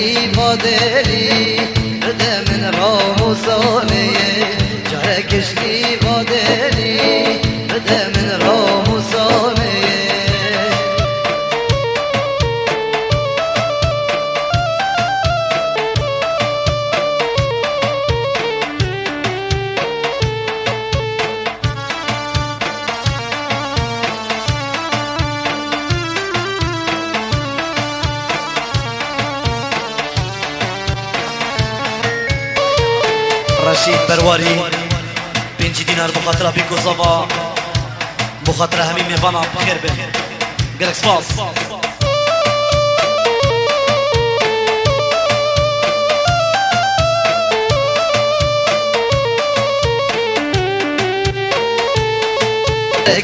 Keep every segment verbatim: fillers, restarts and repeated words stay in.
Îva delî, bide min Ramûsanê, carek ji îva delî, bide min Ramûsanê. Reşîd Berwarî, pêncî dînar bi xatira Bîko Zava, bi xatira hemî mêvana bi xêr bin. Gelek spas.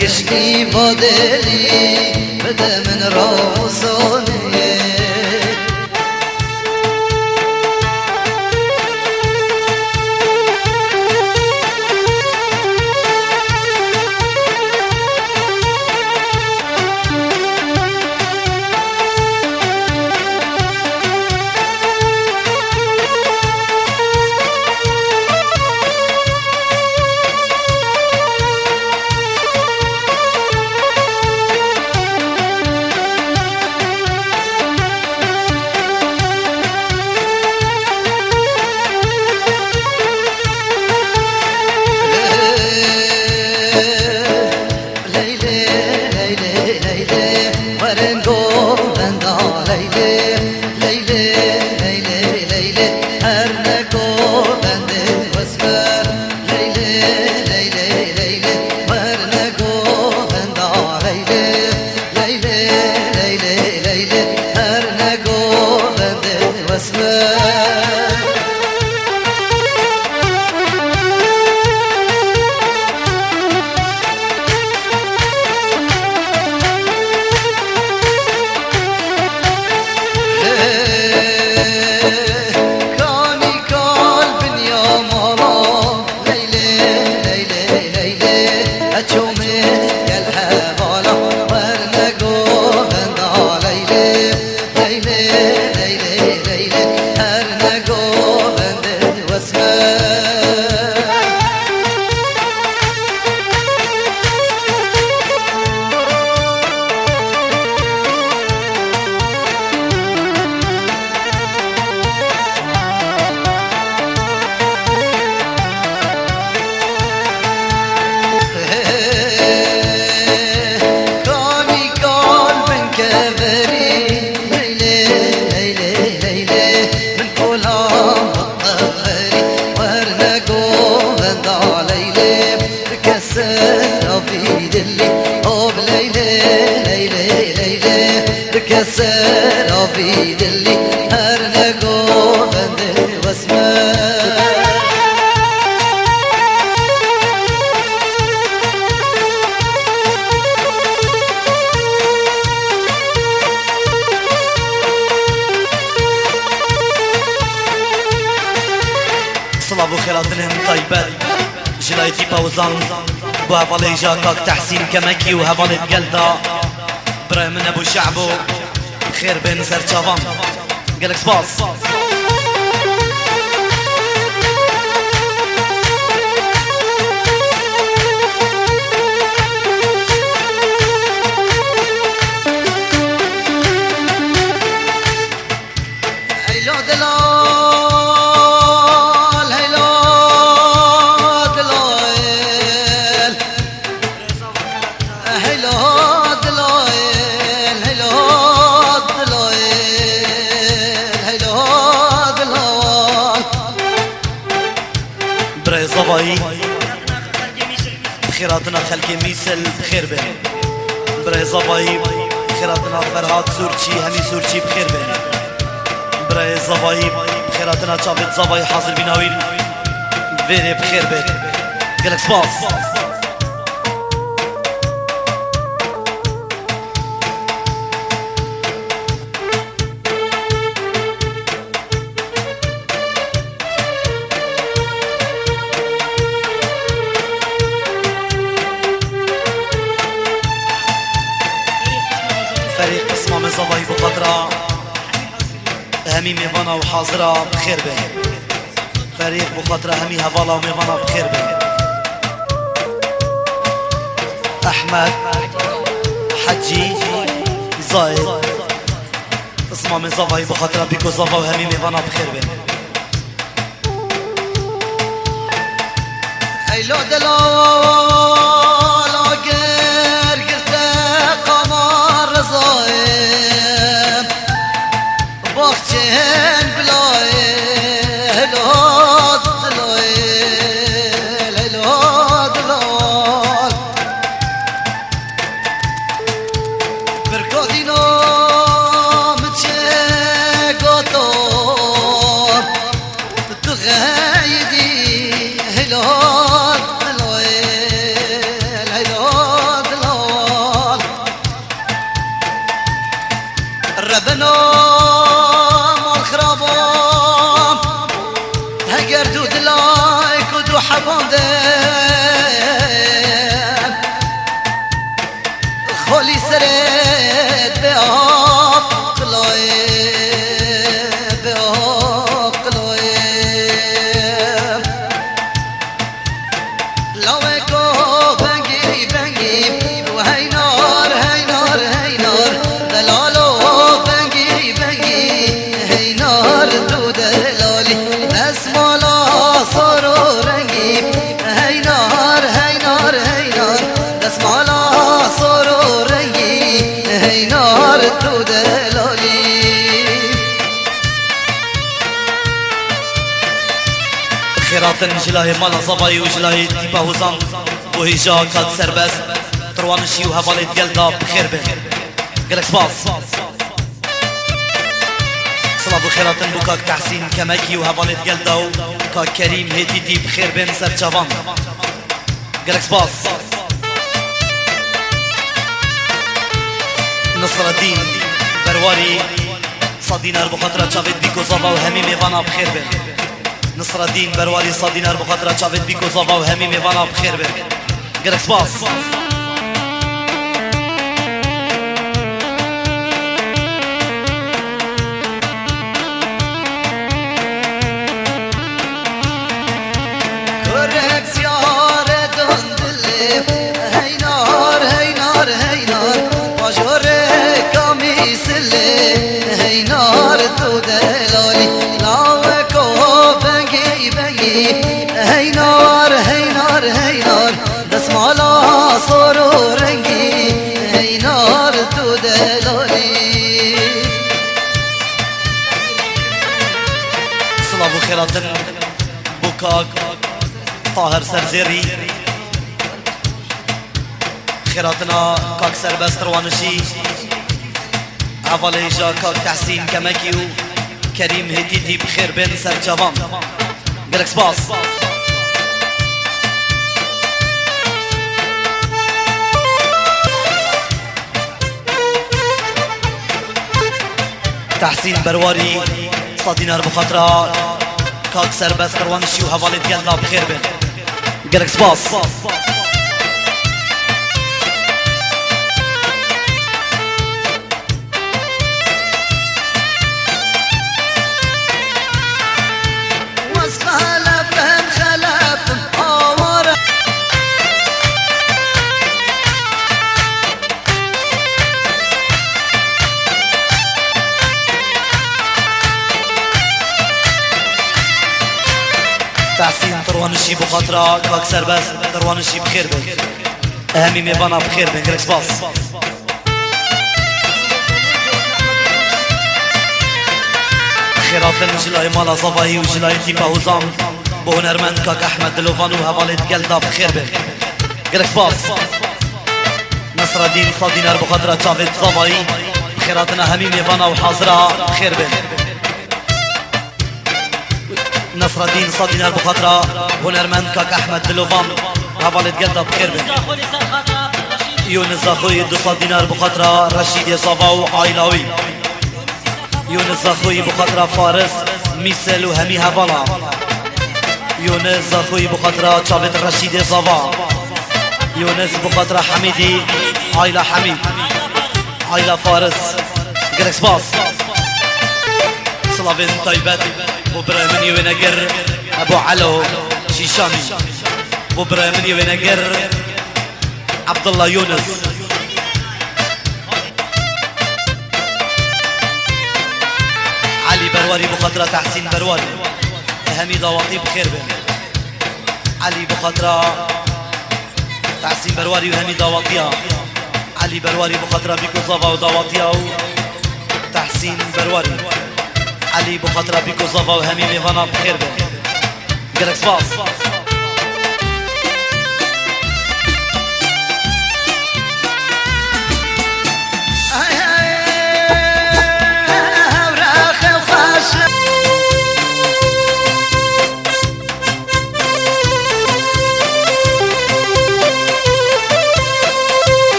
Kişkî vadelî bide min Ramûsanê. Leylê, leylê, leylê, werin govenda leylê. Leylê, leylê, leylê, her ne govendê wes be. Leylê, leylê, leylê, werne govenda leylê. Leylê, leylê, leylê, her ne govendê wes be. Kanî kalbin ya mama, leylê, leylê, leylê, eçomê gel hevala, werne govenda leylê, leylê, leylê, leylê, her ne govendê wes be. Kanî kalbin keverî, leylê, leylê, leylê, min kola min qeverî, werne govenda leylê. Bike ser avî dilî, hov leylê, leylê, leylê. Bike ser avî dilî, her ne govendê wes be. Silav û xêratinên taybet. Ji layê tîpa Uzan, bo hevalê hêja kak Tehsîn Kemekî û hevalê digel de, birayê min Ebû Şehbo, bi xêr bên ser çavan. Gelek spas. Heylo dilal, heylo dilal. Heylo dilal, heylo dilal, heylo dilal. Birayê Zavayî, bi xêratina xelkê Mîsil bi xêr be. Birayê Zavayî, bi xêratina Ferhat Sûrçî, hemî Sûrçî bi xêr be. Birayê Zavayî, bi xêratina çavêt Zavayî hazir bîna wî, vêrê bi xêr be. Gelek spas. Ferîq Qisma Mezavayî bi xatira hemî mêvana Hazira bi xêr be. Ferîq bi xatira hemî hevala û mêvana bi xêr be. Ehmed, Hecî, Zayê, Ismamê Zavayî bi xatira Bîko Zava û hemî mêvana bi xêr be. Eylo delal, ager girte qama Rizayê, baxçên bilayê, helo dilayê, helo dilal. Birka dîna min çi goto, tu xeydî helo dilal, helo dilal. Rebeno mal xirabo, heger du dilay ku du heban de. Xolî serê bê aqilay, bê aqilay. Laweko bengî bengî, heynar, heynar, heynar. Delalo bengî bengî, heynar tu delalî. Desmala sor û rengî, heynar, heynar, heynar. Desmala sor û rengî, heynar tu delalî. Xêratin ji layê mala Zavayî û ji layê tîpa Hozan bo hêja kak Serbest, Tirwanişî û hevalê digel de bi xêr bin. Gelek spas. Silav û xêratin bo kak Tehsîn Kemekî û hevalê digel de û kak Kerîm Hêtîtî bi xêr bin ser çavan. Gelek spas. Nisredîn Berwarî, sed dînar bi xatira çavêt Bîko Zava û hemî mêvana bi xêr bin. Nisredîn Berwarî, sed dînar bi xatira çavêt Bîko Zava û hemî mêvana bi xêr bin. Gelek spas. Kurek ziyare döndüle, heynar, heynar, heynar, bajore kamisile, heynar tu delali, laweko bengi bengi, heynar, heynar, heynar, desmala sor û rengî, heynar tu delali. Silav û xêratin bo kak Tahir Serzêrî. Xêratina kak Serbest Tirwanişî, hevalê hêja kak Tehsîn Kemekî û Kerîm Hêtîtî bi xêr bin ser çavan. Gelek spas. Tehsîn Berwarî, sed dînar bi xatira kak Serbest Tirwanişî û hevalê digel de bi xêr bin. Gelek spas. Tehsîn Tirwanişî bi xatira kak Serbest Tirwanişî bi xêr bin. Hemî mêvana bi xêr bin. Gelek spas. Xêratin ji layê mala Zavayî û ji layê tîpa Hozan bo hunermend kak Ehmed Dilovan û hevalê digel de bi xêr bin. Gelek spas. Nesredîn, sed dînar bi xatira çavêt Zavayî, bi xêratina hemî mêvana û hazira bi xêr bin. Nesredîn, sed dînar bi xatira hunermend kak Ehmed Dilovan, hevalê digel de bi xêr bin. Yûnis Zaxoyî, du sed dînar bi xatira Reşîdê Zava û aîla wî. Yûnis Zaxoyî bi xatira Faris, Mîsel û hemî hevala. Yûnis Zaxoyî bi xatira çavêt Reşîdê Zava. Yûnis bi xatira Hemîdî, aîla Hemîd. Aîla Faris. Gelek spas. Silavên taybet bo birayê min yê wênegir Ebu Elo Şîşanî, bo birayê min yê wênegir Abdullah Yunus, Elî Berwarî bi xatira Tehsîn Berwarî, hemî dawatî bi xêr bin. Elî bi xatira Tehsîn Berwarî û hemî dawatiya. Elî Berwarî bi xatira bîk û zava û dawatiya û Tehsîn Berwarî. Elî bi xatira bîk û zava û hemî mêvana bi xêr be. Gelek spas.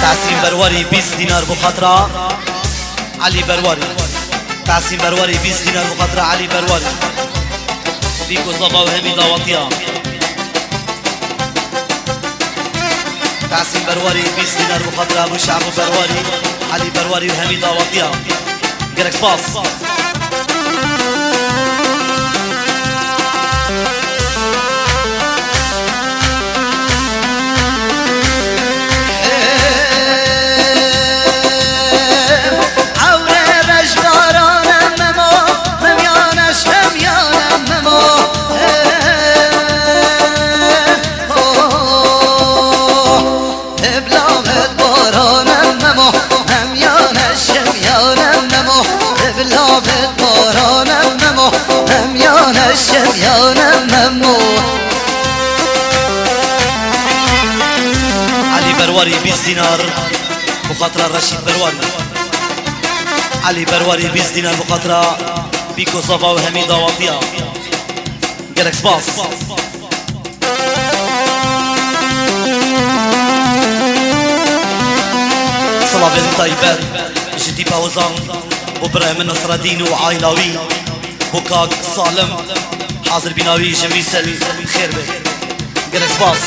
Tahsîn Berwarî bîst dînar bi xatira Elî Berwarî. Tahsîn Berwarî bîst dînar bi xatira Elî Berwarî. Bîk û zava û hemî dawatiya. Tahsîn Berwarî bîst dînar bi xatira Ebû Şehbo Berwarî, Elî Berwarî û hemî dawatiya. Gelek spas. Elî Berwarî bîst dînar bi xatira Reşîd Berwarî. Elî Berwarî bîst dînar bi xatira Bîko Zava û hemî dawatiya. Gelek spas. Silavên taybet ji dîpa hozan bo birayê min Nasreddîn û aîla wî, bo kak Salim, hazirbîna wî ji Mîsel xêr be. Gelek spas.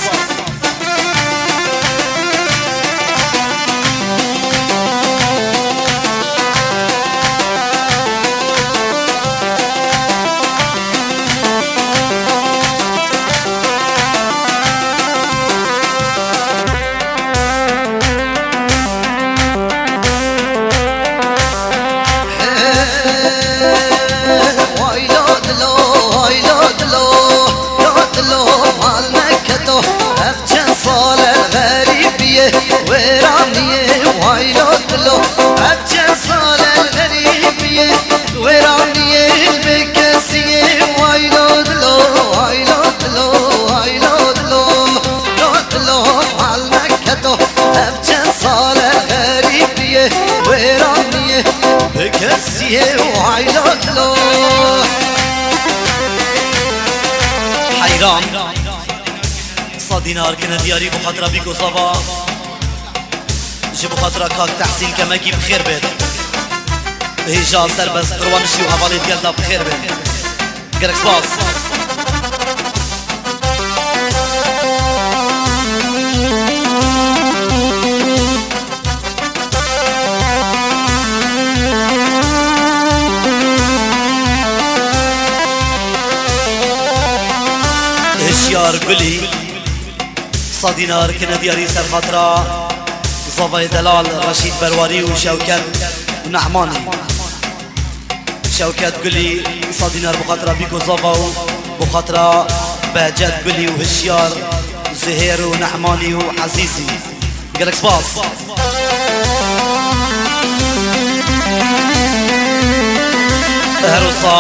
Siyê û haylo dilo. Heyran. Sa dînar kine diyarî bi xatira Bîko Zava. Ji bi xatira kak Tehsîn Kemekî bi xêr bêt. Hêja serbest Qirwanişî û hevalê digel de bi xêr bêt. Gelek spas. Hişyar Gulî, sa dînar kine diyarî ser xatira Zavayê delal Reşîd Berwarî û Şewket û Nehmanî. Şewket Gulî, sa dînar bi xatira Bîko Zava û bi xatira Behcet Gulî û Hişyar, Zihêr û Nehmanî û Ezîzî. Gelek spas. Her wisa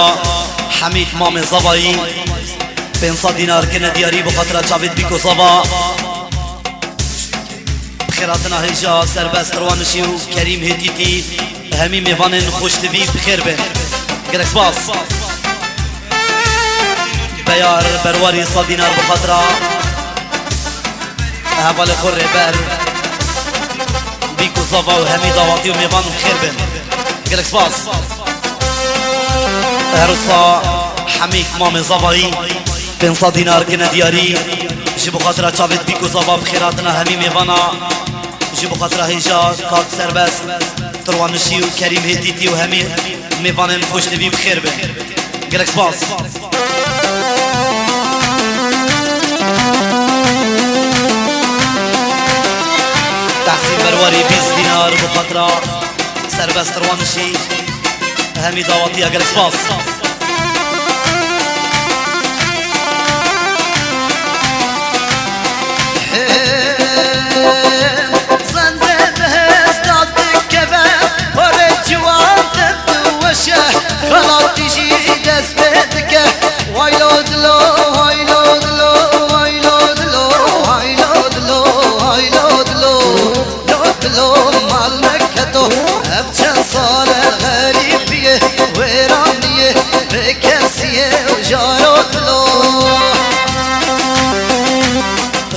Hemîd Mamê Zavayî, pênc sed dînar kine diyarî bi xatira çavêt Bîko Zava. Bi xêr hatina hêja serbest Qirwanişî û Kerîm Hêtîtî, hemî mêvanên xweştivî bi xêr bin. Gelek spas. Beyar Berwarî sa dînar bi xatira hevalê xwe Rêber Bîko Zava û hemî dawatî û mêvan bi xêr bin. Gelek spas. Her wisa Hemîd Mamê Zavayî, pênc sed dînar kine diyarî, ji bo xatira çavêt Bîko Zava bi xêr hatina hemî mêvana, ji bo xatira hêja kak Serbest Qirwanişî û Kerîm Hêtîtî û hemî mêvanên xweştivî bi xêr bin. Gelek spas. Tehsîn Berwarî bîst dînar bo xatira Serbest Qirwanişî, hemî dawatiya gelek spas. Zende bi hêz da dikeve, porê ciwan dest û weşe, xelatî jî dest pê dike. Waylo dilo, waylo dilo, waylo dilo, waylo dilo, waylo dilo. Lo dilo mal neketo, ev çend sal e xerîbiyê, wêraniyê, bêkesiyê û jaro dilo.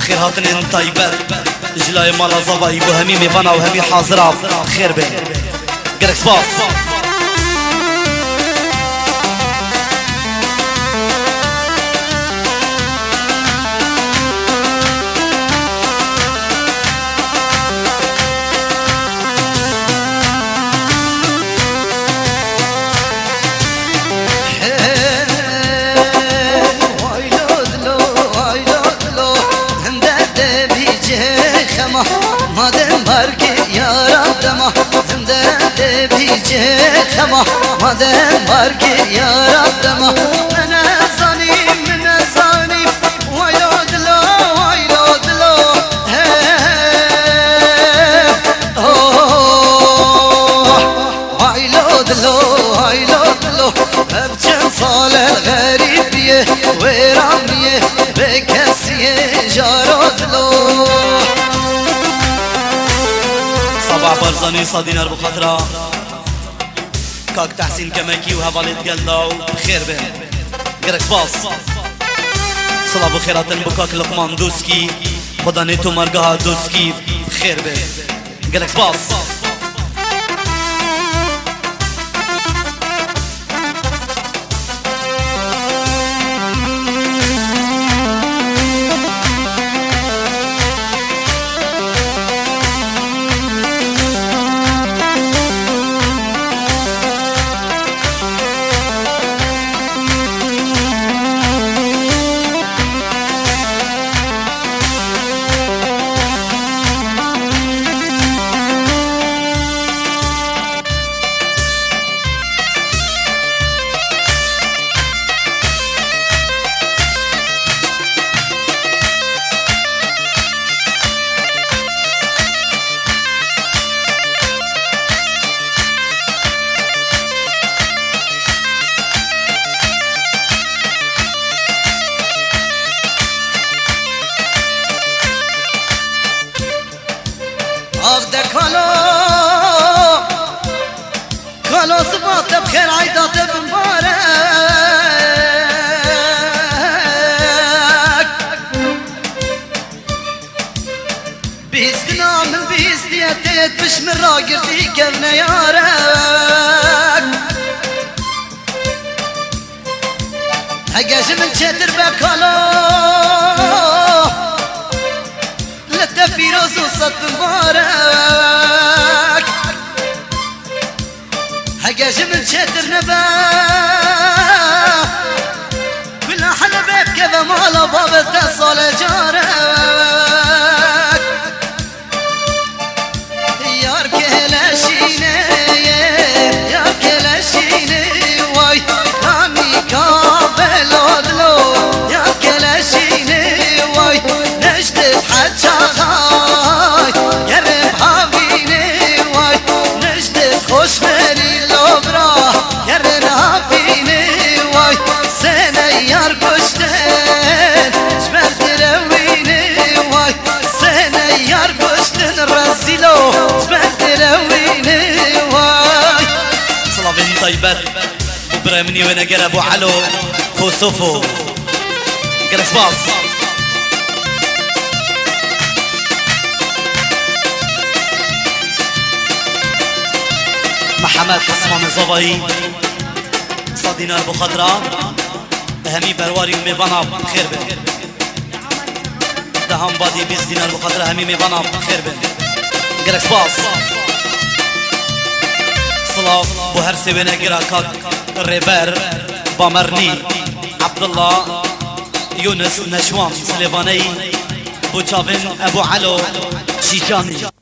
Xêrhatinên taybet ji layê mala Zavayî bo hemî mêvana û hemî hazira xêr bin. Gelek spas. Waylo dilo, waylo dilo, hinde dê bî cihê xema, madem bar kir yara dema. Hinde dê bî cihê xema, madem bar kir yara dema. Me nezanî, me nezanî. Waylo dilo, waylo dilo. He, oh, waylo dilo, waylo dilo. Ev çend sal e xerîbiyê, wêraniyê, bêkesiyê, jaro dilo. Sabah Barzanî, sa dînar bi xatira kak Tehsîn Kemekî û hevalê digel da û bi xêr bin. Gelek spas. Silav û xêrhatin bo kak Luqman Doskî, Xuda nê tomargeha Doskî bi xêr be. Gelek spas. Ax de kalo, kalo girtî kevne yarek. Hege ji min çêtir be kalo, li te pîroz û sed mubarek. Hege ji min çêtir nebe, kula helebê bikeve mala bavê te salê carek. Yar keleşîne, yar keleşîne, way, namîka belo dilo. Yar keleşîne, way, Necdet Heçaxay, yerin havîne, way, Necdet Xoşmerî lobra, yerin havîne, way, sene yar kuştin, ji ber direwîne, way. Sene yar goştin rezîlo, ji ber direwînê way. Silavên taybet bo birayê min ê wênegere bo Elo Kosofo. Gelek spas. Mihemed Osmanê Zavayî, sed dînar bo xatira hemî berwarî û mêvana bi xêr bin. Dehan badî bîst dînar bi xatira hemî mêvana bi xêr bin. Gelek spas. Silav bo her sê wênegira kak Rêber Bamernî, Abdullah, Yunus, Neşwan, Silêvaneyî, bo çavên Ebu Elo Şîcanî.